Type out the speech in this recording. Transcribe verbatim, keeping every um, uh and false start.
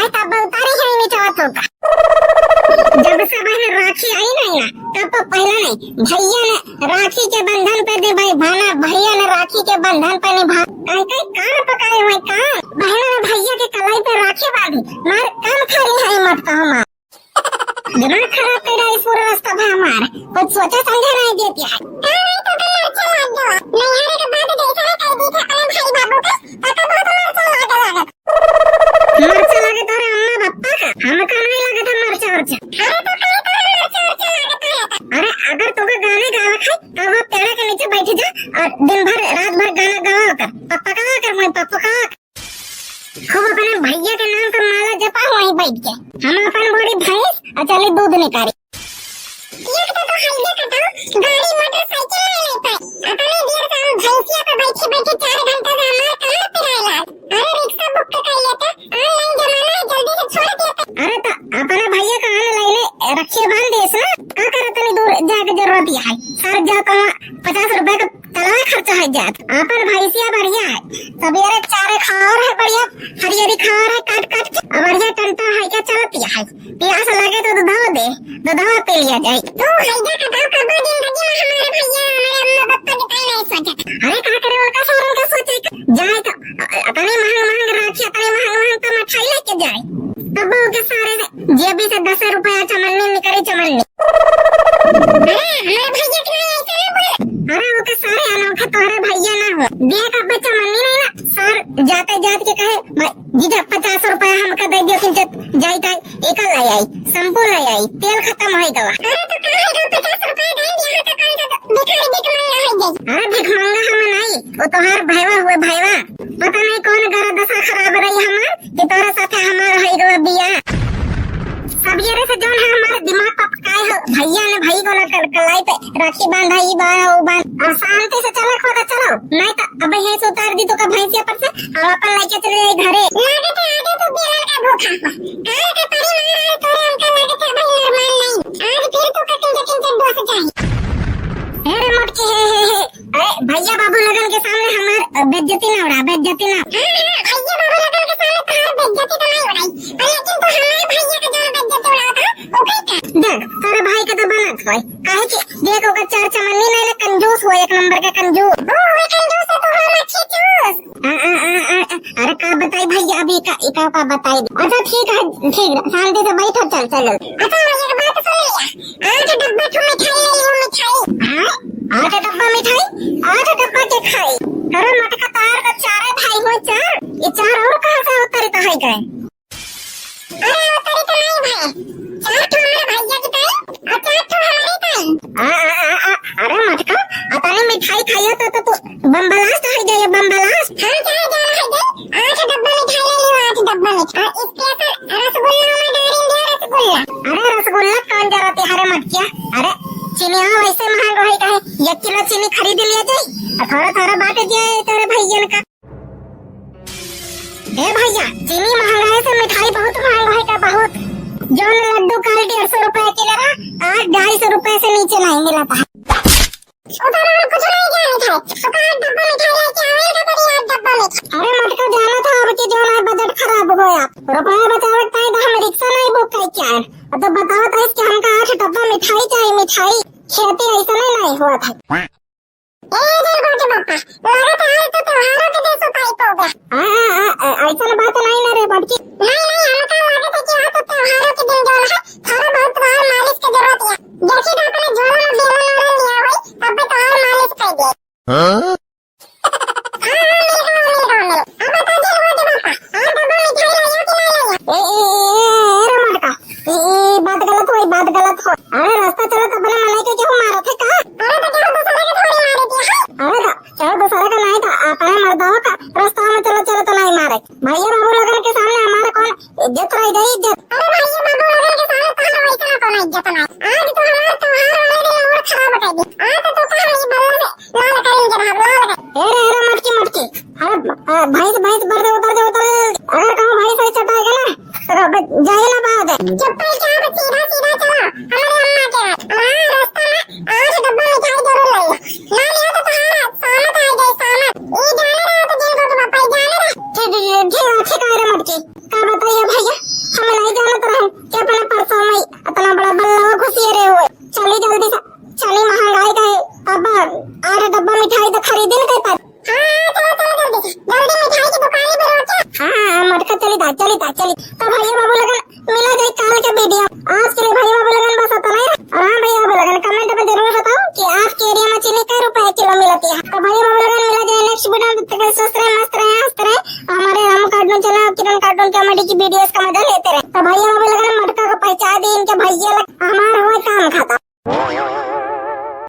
तब उतारी है मिटवा तो का। जब से बहन राखी आई नहीं ना, तब तो पहला नहीं, भैया ने राखी के बंधन पे दे भाई, भाना भैया ने राखी के बंधन पे निभा, कहीं कहीं कान पकाए हुए कान, बहना ने भैया के कलाई पे राखी बांधी, मार कान खड़ी है मत कहो मार। दिमाग खराब कर डाली पूरा रास्ता भा हमार। कुछ सोचा समझा नहीं देती है। का नहीं तो कल मरचा लाग गवा। नैहरे के बात जैसा है कर दी था अपने भाई बाबू का, तो कब बहुत मरचा लाग लागत। मरचा लागे तोरे अम्मा बप्पा का, हमका नहीं लागे था मरचा उरचा। अरे तो काहे तोरे मरचा उरचा लागत है? अरे अगर तोके गाने गावे है, तो वो पेड़ के नीचे बैठ जा और दिन भर, रात भर गाना गावा कर, पप्पा का कर, मैं पप्पा का। खूब अपने भैया के नाम का माला जपा वहीं बैठ के। हम अपन बोरी भैंस और चली दूध निकाली। एक तो, तो हाईवे कटाओ, गाड़ी मोटरसाइकिल नहीं ले पाए। अपने देर से हम भैंसिया पे बैठे बैठे चार घंटा से हमार कमर पिराए लाग। अरे रिक्शा बुक तो कर लेते, online जमाना है, जल्दी से छोड़ देते। अरे तो अपने भैया का online रखिए बांध देस ना, का करे तनी दूर जाके जरूरत है। सर जा तो पचास रुपए का चलावे खर्चा है जात। आपन भैंसिया बढ़िया है, सबेरे चारे खाओ रहे बढ़िया, हरियरी खाओ रहे काट काट के, और बढ़िया टंटा है क्या चलती है। प्यास लगे तो दूधवा दे, दूधवा पी लिया जाए। तू हैजा कटाओ कबो जिंदगी में हमारे भैया, हमारे अम्मा पापा के काहे नहीं सोचत? अरे का करे उनका शहर उनका सोचे के? जाए तो अ-, अतने महंग महंग राखी, अतने महंग महंग तो मिठाई लेके जाए। तब ओके सारे से जेबी से दस रुपया चमन्नी निकली चमन्नी। अरे, हमारे भैया के नहीं ऐसे ना बोले। अरे, ओके सारे अनोखे तोहरे भैया ना हो। देख, अब चमन्नी नहीं ना, सर जाते जात के कहे, "भाई, जीजा, पचास रुपया हमका दे दियो, किंचत जाई ताई, एका ले आई, शैम्पू ले आई, तेल खत्म होई गवा।" अरे, तो कहाँ है, पचास रुपया दे दिया, तो कौन सा भिखारी भिख मांगा है ये? अरे, भिख मांगा हम नहीं, वो तोहार भैवा हुए, भैवा। पता नहीं कौन गरदशा खराब रही हमार, कि तोरे साथे हमार होई गवा बियाह। सबेरे से जौन है हमार दिमाग पकाए हो, भैया ने भाई को ना कर कलाई पे राखी बांधा, ई बांधा, वो बांध। अब शांति से चला खोदा चलो, नहीं तो अब यहीं से उतार दी तो का भैंसिया पर से, हम अपन लेके चले जाए घरे। लागत है आगे तो बेलन का भूखा हो। काल के परी मार आए तोरे हमका लागत है भाई अरमान नहीं। आज फिर तो कटिन कटिन से डोस जाए। हे रे मोटकी, हे, हे, हे। अरे भैया बाबू लोगन के सामने हमार, अ, बेइज्जती ना उड़ा, बेइज्जती ना। हाँ, हाँ, भैया बाबू लोगन के सामने तोहार बेइज्जती तो नहीं उड़ाई, पर लेकिन तू हमारे भैया के जौन बेइज्जती उड़ावत हो, ओके का? देख, तोरे भाई के तो बनत होय, काहे कि देख ओकर चार चमन्नी नहीं ना, कंजूस हो, एक नंबर का कंजूस। ओ, वो कंजूस है तो हम अच्छे चूस। आ, आ, आ, आ, आ, अरे का बताई भैया, अभी का, इका का बताई। अच्छा ठीक है, ठीक है, शांति से बैठो, चल, चल, चल। अच्छा, एक बात सुन लिया, आठ डब्बा ठो मिठाई ले लियो, मिठाई। हाँ? आठ डब्बा मिठाई? आठ डब्बा के खाई? अरे मटका तार का चारे भाई हो चार, ये चार और कहाँ से उतरे तो है गए? अरे उतरे तो नहीं भाई, चार ठो हमारे भैया की ताई और चार ठो हमारी ताई। आ, आ, आ, आ, अरे मटका, अतने मिठाई खाइयो तो, तो तू बम blast हो जाए, बम blast। हाँ, क्या जाना है गई? आठ डब्बा मिठाई ले लियो, आठ डब्बा मिठाई। और special रसगुल्ला में डाल दिया, रसगुल्ला। अरे रसगुल्ला कौन जरूरत है, अरे मटकिया? अरे चीनी वैसे महंग है, कहे एक किलो चीनी खरीद लिया जाए, और थोड़ा थोड़ा बांट दिया है तोरे भैयन का। ए भैया, चीनी महंग है से मिठाई बहुत महंग है का, बहुत। जौन लड्डू काल डेढ़ सौ रुपए के ले रहा, आज ढाई सौ रुपए से नीचे नहीं मिला था। उधर और कुछ नहीं जाने था, तो कहा डब्बा मिठाई लेके आवे का पड़ी, आठ डब्बा मिठाई। अरे मटका जाना था अब कि जौन है बजट खराब हो गया। रुपया बचावे के ताई तो हम रिक्शा नहीं बुक करके आए। अब तो बताओ तो इसके हमका आठ डब्बा मिठाई चाहिए, मिठाई। खेती ऐसा नहीं, नहीं हुआ था। ए, जय बाटे बापा, लागत है आज तो त्योहारों के दिन सुताई पो गया। आ, आ, आ, आ, ऐसन बात नहीं ना रे बड़की। नहीं, नहीं, हमका लागत है कि आज तो त्योहारों के दिन जो है, थोड़ा बहुत त्योहार मालिश के जरूरत है। देखी तो अपने झोला में बेलन और लिया हुई, तब भी त्योहार मालिश कर दे। हाँ? हाँ, हाँ, मिल गया, मिल गया, मिल गया। अब बता दे, बाटे बापा, आज डब्बा मिठाई लाया कि नहीं लाया? ए, ए, ए, ए, ए, रे मटका, ए, ए, बात गलत हो, बात गलत हो। अरे रास्ता चलो तो अपने मनई के क्यों मारत है का? अरे तो क्या दूसरे के थोड़ी मारे दिया है? अरे तो चलो दूसरे का नहीं था, अपने मर्दवा का रास्ता में चलो, चलो तो नहीं मारे। भैया बाबू लोगन के सामने हमारा कौन इज्जत रह गई, इज्जत। अरे भैया बाबू लोगन के सामने तोहार वैसे ना कौन इज्जत ना। आज तो हमारा त्योहार वाले दिन और खराब कर दी। आज तो तू कहा नहीं बल्ला से लाल करेंगे भाग, लाल कर। ए रे, ए रे, मटकी, मटकी। अरे, अ, भैंस, भैंस, उतर दे, उतर दे, उतर दे। अगर कहूँ भैंस वैस चटाएगा ना, तो बस जाइए ना बाहर दे। चुप्पे चाप सीधा, सीधा चलो, हमारे अम्मा के घर। और हाँ, रास्ता में आठ डब्बा मिठाई जरूर लाइए। ना लिया तो तुम्हारा सामत आ जाए, सामत। ये जाने रहा तो जिनको तुम पाई जाने रहा। ठीक, ठीक, ठीक, ठीक है रे मटकी। का बताइए भैया, ता, चली ता, चली। तो भैया बाबू लोगन, मिला जाए काल के वीडियो। आज के लिए भैया बाबू लोगन बस इतना ही। और हाँ भैया बाबू लोगन, कमेंट में जरूर बताओ कि आपके एरिया में चीनी कै रुपए किलो मिलती है। तो भैया बाबू लोगन, मिला जाए नेक्स्ट वीडियो में, तब तक के लिए स्वस्थ